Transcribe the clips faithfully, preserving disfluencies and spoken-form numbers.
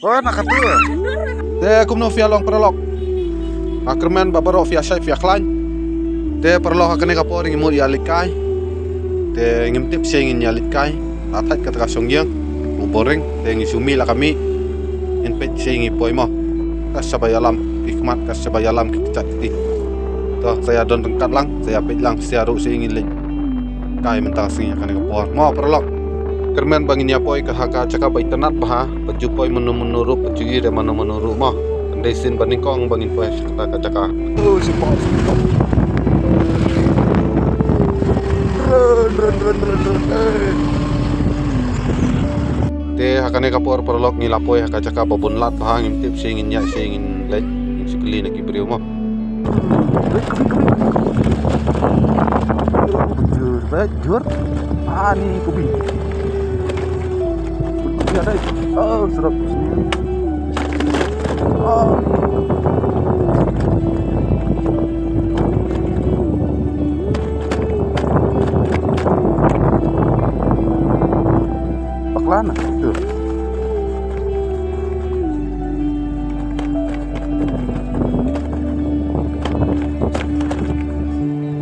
Oh, na katu. Te kumno phi ïa long paralok? Nga kyrmen ba baroh phi ïa shait phi ïa khlaiñ. Te paralok, ha kane ka por ngi mut ïa leit kai. Te ngim tip sha ngin ïa leit kai. La thait kata ka shong ïing. U boring. Te ngi shu mih la ka mih. Ngin peit sha ngi poi mo. Ka shaba ïalam ki khmat, ka shaba ïalam ki kjat ki. To, sa ïa don ryngkat lang, sa ïa peit lang, sa ïa ruh sha ngin leit kai mynta ka sngi ha kane ka por. Mo paralok. Kyrmen ba ngin ïa poi ka ha ka jaka ba itynnat bha, ba ju poi mano mano ruh, ba ju ïohi mano mano ruh mo. Kan dei sien ba nyngkong ba ngin poi sha kata ka jaka. Oh, si pok, si pok. Run, run, run, run, run. Eh. Te ha kane ka por paralok ngi la poi ha ka jaka ba bun lad bha, ngim tip sha ngin ïa, sha ngin leit, ngin shu kylli na ki briew mo. Jur, jur. Ani kubi. Kubi ada. Oh, serap sini. Oh. Bakla na tu.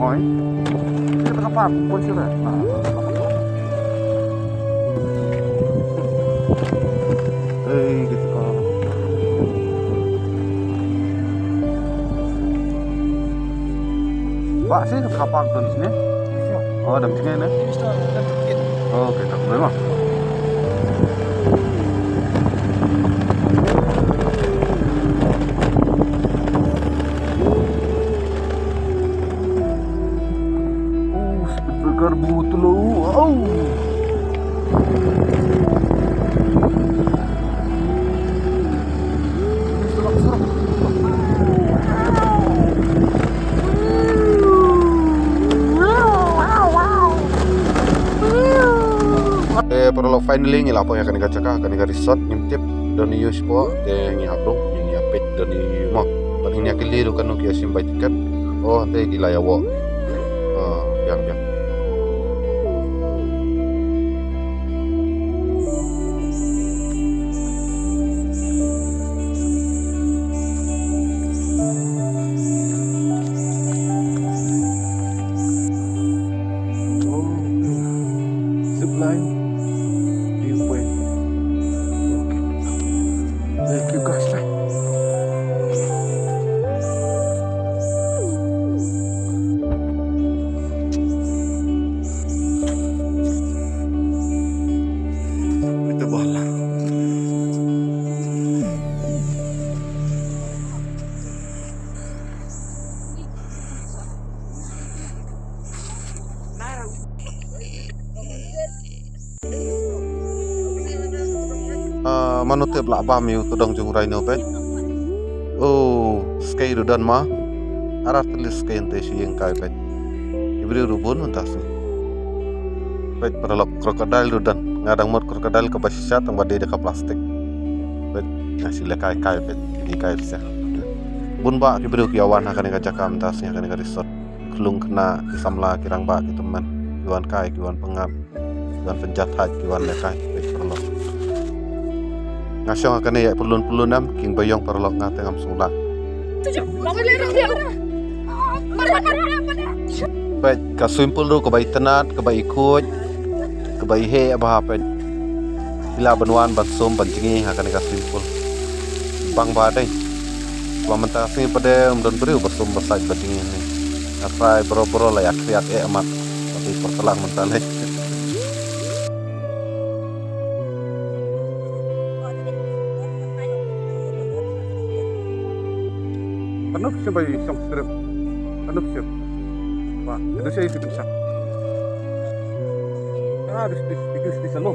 Oi. Kita kapal, pun sila. Eh, gitu. Ba sih kapal tu sini. Oh, ada sini ni. Oh, okay, tak boleh mah. Oh, speed breaker bu tu lo. Oh. Eh, paralok, finally ngi la poi ha kane ka jaka, kane ka resort, ngim tip don ïa u shapoh, te ngi hap ruh ngin ïa peit don ïa u mo. Pat ngin ïa kylli ruh kano ki ïa shim bai tiket. Oh, te ki la ïa wok. Oh, biang biang. Oh, zip line, viewpoint. Okay. Thank you guys. Ito bala. Ah, mano tip lah bam ïa u tudong jong u rhino peit. Oh, skei ruh don ma. Arat tylli skei hynte shu ïeng kai peit. Ki briew ruh bun mynta sngi. Peit paralok, crocodile ruh don. Nga dang mut crocodile kaba shisha tang ba dei da ka plastik. Peit, nga shu leh kai kai peit. Ki kai ruh sha. Bun ba ki briew ki ïa wan ha kane ka jaka mynta sngi ha kane ka resort. Khlung khynnah, ki samla, ki rangbah, ki tymmen, ki wan kai, ki wan pyngngad, ki wan pynjah thait, ki wan lehkai, peit paralok. Nga shong ha kane ïa pynlun pynlun em, king ba ïong paralok nga te ngam sngewlah. Peit ka swimming pool ruh kaba itynnat, kaba ikhuid, kaba iheh bha peit. Phi lah ban wan ban sum ban jngi ha kane ka swimming pool. Bang bha dei. Ba mynta ka sngi pat de ym don briew ba sum ba sait ba jngi hangne. Nga trai bro bro la ïa khriat eh mat. Tapi por tlang mynta leh. Kano phi shem bai shong strip? Kano phi shem? Ba, kano shem isi pynshak? Ah, dis, dis, dis, dis, dis, ano?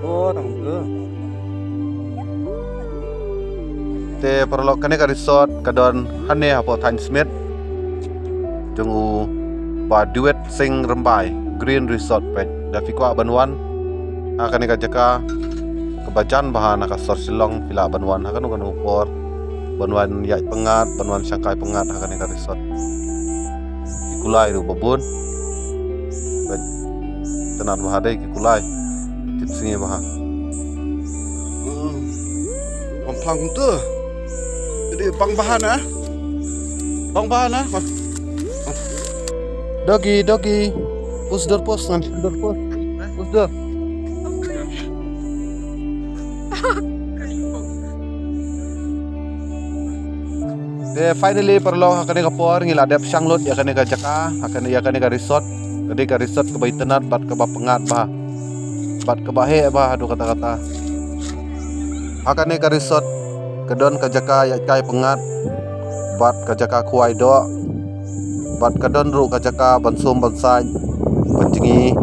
Oh, tang ke. Te paralok, kane ka resort ka don hangne hapoh thaiñ Smit jong u Bah Duet Sing Rymbai, Green Resort peit. Da phi kwah ban wan ha kane ka jaka kaba jan bha na ka sor Shillong, phi lah ban wan ha kano kano por ban wan ïaid pyngngad, ban wan shangkai pyngngad ha kane ka resort. Ki kulai ruh ba bun. Peit, tynnat bha dei ki kulai. Sngi bha. Bang phang tu. Jadi bang bha na. Bang bha na. Doggy, doggy. Pus dur pus ngan. Dur pus. Pus dur. Te finally paralok, ha kane ka por ngi la dep shang lut ïa kane ka jaka, ha kane, ïa kane ka resort. Ka dei ka resort kaba itynnad bad kaba pyngngad bha, bad kaba heh bha haduh katta katta. Ha kane ka resort ka don ka jaka ïaid kai pyngngad bad ka jaka khwai doh, bad ka don ruh ka jaka ban sum ban sait, ban jngi,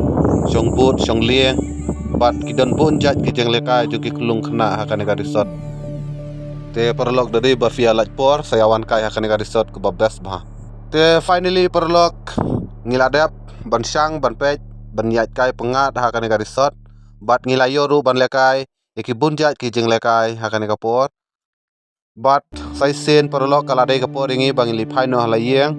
shong bud shong lieng, bad ki don bun jait ki jinglehkai jong ki khyllung khynnah ha kane ka resort. Te paralok, da dei ba phi ïa lait por sa ïa wan kai ha kane ka resort kaba best bha. Te finally paralok, ngi la dep ban shang, ban peit, ban ïaid kai pyngngad ha kane ka resort. Bad ngi la ïoh ruh ban lehkai ïa ki bun jait ki jinglehkai ha kane ka por. Bad sa shisien paralok, ka la dei ka por ïa ngi ba ngin leit phai noh ha la ïing.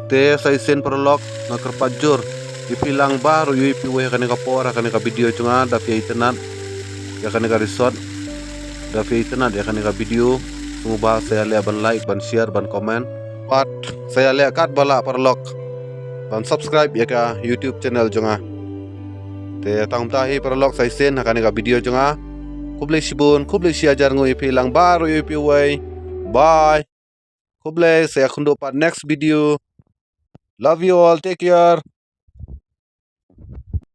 Te sa shisien paralok, nga kyrpad jur ïa phi lang baroh ïa phi wei ha kane ka por, ha kane ka video jong nga, da phi ïa itynnad ïa kane ka resort, da phi ïa itynnad ïa kane ka video, sngewbha sa ïa leh ban like, ban share, ban comment. Bad sa ïa leh katba lah paralok ban subscribe ïa ka YouTube channel jong nga. Te tang kumta hi paralok, sa shisien ha kane ka video jong nga. Khublei shibun, khublei shihajar nguh ïa phi lang baroh ïa phi wei. Bye. Khublei, sa ïa khynduh pat next video. Love you all, take care.